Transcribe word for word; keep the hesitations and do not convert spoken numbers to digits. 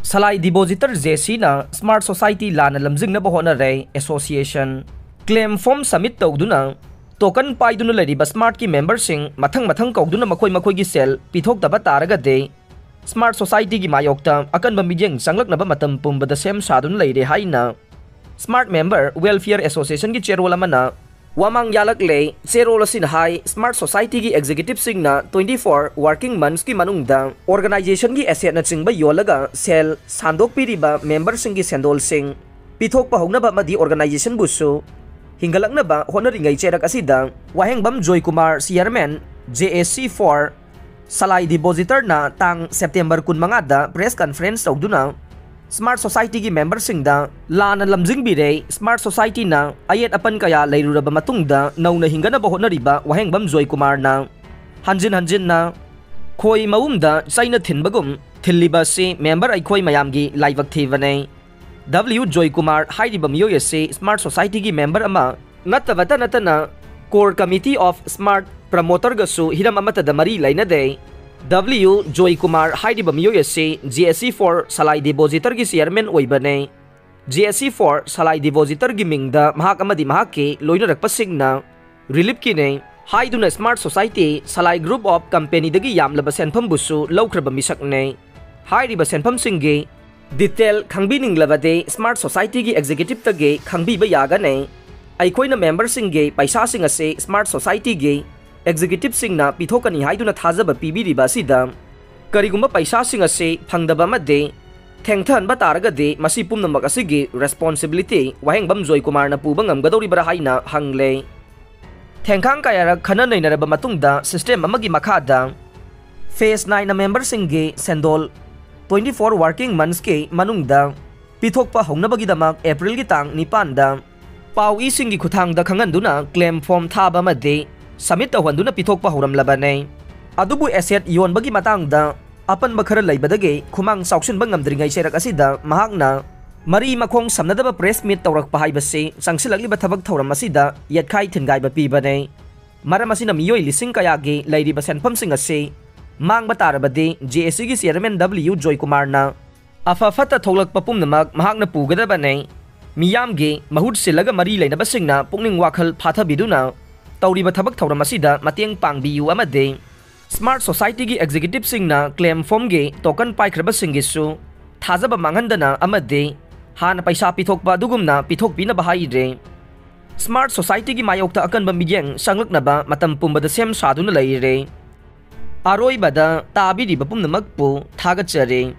ꯁꯂꯥꯏ ꯗꯤꯄꯣꯖꯤꯇꯔ J ꯁꯤꯅ smart society ꯂꯥꯟꯅ ꯂꯝꯖꯤꯡꯅꯕ ꯍꯣꯠꯅꯔꯦ꯫ ꯑꯦꯁꯣꯁꯤꯌꯦꯁꯟ ꯀ꯭ꯂꯦꯝ ꯐꯣꯝ ꯁꯕꯃꯤꯠ ꯇꯧꯗꯨꯅ ꯇꯣꯀꯟ ꯄꯥꯏꯗꯨꯅ ꯂꯩꯔꯤꯕ ꯁ꯭ꯃꯥꯔꯠꯀꯤ ꯃꯦꯝꯕꯔꯁꯤꯡ ꯃꯊꯪ ꯃꯊꯪ ꯀꯧꯗꯨꯅ ꯃꯈꯣꯏ ꯃꯈꯣꯏꯒꯤ ꯁꯦꯜ ꯄꯤꯊꯣꯛꯇꯕ ꯇꯥꯔꯒꯗꯤ ꯁ꯭ꯃꯥꯔꯠ ꯁꯣꯁꯥꯏꯇꯤꯒꯤ ꯃꯥꯌꯣꯛꯇ ꯑꯀꯟꯕ ꯃꯤꯠꯌꯦꯡ ꯆꯪꯂꯛꯅꯕ ꯃꯇꯝ ꯄꯨꯝꯕꯗ ꯁꯦꯝ ꯁꯥꯗꯨꯅ ꯂꯩꯔꯦ ꯍꯥꯏꯅ ꯁ꯭ꯃꯥꯔꯠ ꯃꯦꯝꯕꯔ ꯋꯦꯜꯐꯤꯌꯔ ꯑꯦꯁꯣꯁꯤꯌꯦꯁꯟꯒꯤ ꯆꯦꯔꯣꯜ ꯑꯃꯅ ꯋꯥꯃꯥꯡ ꯌꯥꯜꯂꯛꯂꯦ꯫ ꯆꯦꯔꯣꯜ ꯑꯁꯤꯅ ꯍꯥꯏ, ꯁ꯭ꯃꯥꯔꯠ ꯁꯣꯁꯥꯏꯇꯤꯒꯤ ꯑꯦꯛꯖꯤꯀ꯭ꯌꯨꯇꯤꯕꯁꯤꯡꯅ twenty four working monthsꯀꯤ ꯃꯅꯨꯡꯗ ꯑꯣꯔꯒꯅꯥꯏꯖꯦꯁꯟꯒꯤ ꯑꯦꯁꯦꯠꯅꯆꯤꯡꯕ ꯌꯣꯜꯂꯒ ꯁꯦꯜ ꯁꯥꯟꯗꯣꯛꯄꯤꯔꯤꯕ ꯃꯦꯝꯕꯔꯁꯤꯡꯒꯤ ꯁꯦꯟꯗꯣꯜꯁꯤꯡ ꯄꯤꯊꯣꯛꯄ ꯍꯧꯅꯕ ꯑꯃꯗꯤ ꯑꯣꯔꯒꯅꯥꯏꯖꯦꯁꯟꯕꯨꯁꯨ ꯍꯤꯡꯒꯠꯂꯛꯅꯕ ꯍꯣꯠꯅꯔꯤꯉꯩ ꯆꯩꯔꯛ ꯑꯁꯤꯗ ꯋꯥꯍꯦꯡꯕꯝ ꯖꯣꯏꯀꯨꯃꯥꯔ, ꯆꯤꯌꯔꯃꯦꯟ, ꯖꯦ ꯑꯦ ꯁꯤ ꯐꯣꯔ ꯁꯂꯥꯏ ꯗꯤꯄꯣꯖꯤꯇꯔꯅ ꯇꯥꯡ ꯁꯦꯞꯇꯦꯝꯕꯔ ꯀꯨꯟꯃꯉꯥꯗ ꯄ꯭ꯔꯦꯁ ꯀꯟꯐꯔꯦꯟꯁ ꯇꯧꯗꯨꯅ ꯁ꯭ꯃꯥꯔꯠ ꯁꯣꯁꯥꯏꯇꯤꯒꯤ ꯃꯦꯝꯕꯔꯁꯤꯡꯗ ꯂꯥꯟꯅ ꯂꯝꯖꯤꯡꯕꯤꯔꯦ꯫ ꯁ꯭ꯃꯥꯔꯠ ꯁꯣꯁꯥꯏꯇꯤꯅ ꯑꯌꯦꯠ ꯑꯄꯟ ꯀꯌꯥ ꯂꯩꯔꯨꯔꯕ ꯃꯇꯨꯡꯗ ꯅꯧꯅ ꯍꯤꯡꯒꯠꯅꯕ ꯍꯣꯠꯅꯔꯤꯕ ꯋꯥꯍꯦꯡꯕꯝ ꯖꯣꯏꯀꯨꯃꯥꯔꯅ ꯍꯟꯖꯤꯟ ꯍꯟꯖꯤꯟꯅ ꯈꯣꯏ ꯃꯎꯝꯗ ꯆꯩꯅ ꯊꯤꯟꯕꯒꯨꯝ ꯊꯤꯜꯂꯤꯕ ꯑꯁꯤ ꯃꯦꯝꯕꯔ ꯑꯩꯈꯣꯏ ꯃꯌꯥꯝꯒꯤ ꯂꯥꯏꯕꯛ ꯊꯤꯕꯅꯦ꯫ ꯗꯕ꯭ꯂꯤꯌꯨ ꯖꯣꯏꯀꯨꯃꯥꯔ ꯍꯥꯏꯔꯤꯕ ꯃꯤꯑꯣꯏ ꯑꯁꯤ ꯁ꯭ꯃꯥꯔꯠ ꯁꯣꯁꯥꯏꯇꯤꯒꯤ ꯃꯦꯝꯕꯔ ꯑꯃ ꯅꯠꯇꯕꯇ ꯅꯠꯇꯅ ꯀꯣꯔ ꯀꯃꯤꯇꯤ ꯑꯣꯐ ꯁ꯭ꯃꯥꯔꯠ ꯄ꯭ꯔꯃꯣꯇꯔꯒꯁꯨ ꯍꯤꯔꯝ ꯑꯃꯠꯇꯗ ꯃꯔꯤ ꯂꯩꯅꯗꯦ꯫ ꯗꯕ꯭ꯂꯤꯌꯨ ꯖꯣꯏꯀꯨꯃꯥꯔ ꯍꯥꯏꯔꯤꯕ ꯃꯤꯑꯣꯏ ꯑꯁꯤ J S C for Salai ꯗꯤꯄꯣꯖꯤꯇꯔꯒꯤ ꯆꯤꯌꯔꯃꯦꯟ ꯑꯣꯏꯕꯅꯦ꯫ J S C for Salai ꯗꯤꯄꯣꯖꯤꯇꯔꯒꯤ ꯃꯤꯡꯗ ꯃꯍꯥꯛ ꯑꯃꯗꯤ ꯃꯍꯥꯛꯀꯤ ꯂꯣꯏꯅꯔꯛꯄꯁꯤꯡꯅ ꯔꯤꯂꯤꯐꯀꯤꯅꯦ ꯍꯥꯏꯗꯨꯅ smart society Salai group of ꯀꯝꯄꯦꯅꯤꯗꯒꯤ ꯌꯥꯝꯂꯕ ꯁꯦꯟꯐꯝꯕꯨꯁꯨ ꯂꯧꯈ꯭ꯔꯕ ꯃꯤꯁꯛꯅꯦ꯫ ꯍꯥꯏꯔꯤꯕ ꯁꯦꯟꯐꯝꯁꯤꯡꯒꯤ ꯗꯤꯇꯦꯜ ꯈꯪꯕꯤꯅꯤꯡꯂꯕꯗꯤ ꯁ꯭ꯃꯥꯔꯠ ꯁꯣꯁꯥꯏꯇꯤꯒꯤ ꯑꯦꯛꯖꯤꯀ꯭ꯌꯨꯇꯤꯕꯇꯒꯤ ꯈꯪꯕꯤꯕ ꯌꯥꯒꯅꯤ꯫ ꯑꯩꯈꯣꯏꯅ ꯃꯦꯝꯕꯔꯁꯤꯡꯒꯤ ꯄꯩꯁꯥꯁꯤꯡ ꯑꯁꯤ ꯁ꯭ꯃꯥꯔꯠ ꯁꯣꯁꯥꯏꯇꯤꯒꯤ ꯑꯦꯛꯖꯤꯀ꯭ꯌꯨꯇꯤꯕꯁꯤꯡꯅ ꯄꯤꯊꯣꯛꯀꯅꯤ ꯍꯥꯏꯗꯨꯅ ꯊꯥꯖꯕ ꯄꯤꯕꯤꯔꯤꯕ ꯑꯁꯤꯗ ꯀꯔꯤꯒꯨꯝꯕ ꯄꯩꯁꯥꯁꯤꯡ ꯑꯁꯤ ꯐꯪꯗꯕ ꯑꯃꯗꯤ ꯊꯦꯡꯊꯍꯟꯕ ꯇꯥꯔꯒꯗꯤ ꯃꯁꯤ ꯄꯨꯝꯅꯃꯛ ꯑꯁꯤꯒꯤ ꯔꯦꯁꯄꯣꯟꯁꯤꯕꯤꯂꯤꯇꯤ ꯋꯥꯍꯦꯡꯕꯝ ꯖꯣꯏꯀꯨꯃꯥꯔꯅ ꯄꯨꯕ ꯉꯝꯒꯗꯧꯔꯤꯕ꯭ꯔꯥ ꯍꯥꯏꯅ ꯍꯪꯂꯦ꯫ ꯊꯦꯡꯈꯥꯡ ꯀꯌꯥꯔꯛ ꯈꯟꯅ ꯅꯩꯅꯔꯕ ꯃꯇꯨꯡꯗ ꯁꯤꯁꯇꯦꯝ ꯑꯃꯒꯤ ꯃꯈꯥꯗ ꯐꯦꯁ ꯅꯥꯏꯅ ꯃꯦꯝꯕꯔꯁꯤꯡꯒꯤ ꯁꯦꯟꯗꯣꯜ twenty four working monthsꯀꯤ ꯃꯅꯨꯡꯗ ꯄꯤꯊꯣꯛꯄ ꯍꯧꯅꯕꯒꯤꯗꯃꯛ ꯑꯦꯄ꯭ꯔꯤꯜꯒꯤ ꯇꯥꯡ ꯅꯤꯄꯥꯟꯗ ꯄꯥꯎ ꯏꯁꯤꯡꯒꯤ ꯈꯨꯠꯊꯥꯡꯗ ꯈꯪꯍꯟꯗꯨꯅ ꯀ꯭ꯂꯦꯝ ꯐꯣꯝ ꯊꯥꯕ ꯑꯃꯗꯤ ꯁꯕꯃꯤꯠ ꯇꯧꯍꯟꯗꯨꯅ ꯄꯤꯊꯣꯛꯄ ꯍꯧꯔꯝꯂꯕꯅꯤ꯫ ꯑꯗꯨꯕꯨ ꯑꯦꯁꯦꯠ ꯌꯣꯟꯕꯒꯤ ꯃꯇꯥꯡꯗ ꯑꯄꯟꯕ ꯈꯔ ꯂꯩꯕꯗꯒꯤ ꯈꯨꯃꯥꯡ ꯆꯥꯎꯁꯤꯟꯕ ꯉꯝꯗ꯭ꯔꯤꯉꯩ ꯆꯩꯔꯛ ꯑꯁꯤꯗ ꯃꯍꯥꯛꯅ ꯃꯔꯤ ꯃꯈꯣꯡ ꯁꯝꯅꯗꯕ ꯄ꯭ꯔꯦꯁ ꯃꯤꯠ ꯇꯧꯔꯛꯄ ꯍꯥꯏꯕꯁꯤ ꯆꯪꯁꯤꯜꯂꯛꯂꯤꯕ ꯊꯕꯛ ꯊꯧꯔꯝ ꯑꯁꯤꯗ ꯌꯦꯠꯈꯥꯏ ꯊꯤꯟꯒꯥꯏꯕ ꯄꯤꯕꯅꯤ꯫ ꯃꯔꯝ ꯑꯁꯤꯅ ꯃꯤꯑꯣꯏ ꯂꯤꯁꯤꯡ ꯀꯌꯥꯒꯤ ꯂꯩꯔꯤꯕ ꯁꯦꯟꯐꯝꯁꯤꯡ ꯑꯁꯤ ꯃꯥꯡꯕ ꯇꯥꯔꯕꯗꯤ ꯖꯦ ꯑꯦꯁ ꯁꯤꯒꯤ ꯆꯤꯌꯔꯃꯦꯟ ꯗꯕ꯭ꯂꯤꯌꯨ ꯖꯣꯏꯀꯨꯃꯥꯔꯅ ꯑꯐ ꯐꯠꯇ ꯊꯣꯛꯂꯛꯄ ꯄꯨꯝꯅꯃꯛ ꯃꯍꯥꯛꯅ ꯄꯨꯒꯗꯕꯅꯤ꯫ ꯃꯤꯌꯥꯝꯒꯤ ꯃꯍꯨꯠ ꯁꯤꯜꯂꯒ ꯃꯔꯤ ꯂꯩꯅꯕꯁꯤꯡꯅ ꯄꯨꯛꯅꯤꯡ ꯋꯥꯈꯜ ꯐꯥꯊꯕꯤꯗꯨꯅ ꯇꯧꯔꯤꯕ ꯊꯕꯛ ꯊꯧꯔꯝ ꯑꯁꯤꯗ ꯃꯇꯦꯡ ꯄꯥꯡꯕꯤꯌꯨ ꯑꯃꯗꯤ Smart Societyꯒꯤ executiveꯁꯤꯡꯅ claim formꯒꯤ token ꯄꯥꯏꯈ꯭ꯔꯕꯁꯤꯡꯒꯤꯁꯨ ꯊꯥꯖꯕ ꯃꯥꯡꯍꯟꯗꯅ ꯑꯃꯗꯤ ꯍꯥꯟꯅ ꯄꯩꯁꯥ ꯄꯤꯊꯣꯛꯄ ꯑꯗꯨꯒꯨꯝꯅ ꯄꯤꯊꯣꯛꯄꯤꯅꯕ ꯍꯥꯏꯔꯦ꯫ Smart Societyꯒꯤ ꯃꯥꯌꯣꯛꯇ ꯑꯀꯟꯕ ꯃꯤꯠꯌꯦꯡ ꯆꯪꯂꯛꯅꯕ ꯃꯇꯝ ꯄꯨꯝꯕꯗ ꯁꯦꯝ ꯁꯥꯗꯨꯅ ꯂꯩꯔꯦ꯫ ꯑꯔꯣꯏꯕꯗ ꯇꯥꯕꯤꯔꯤꯕ ꯄꯨꯝꯅꯃꯛꯄꯨ ꯊꯥꯒꯠꯆꯔꯤ꯫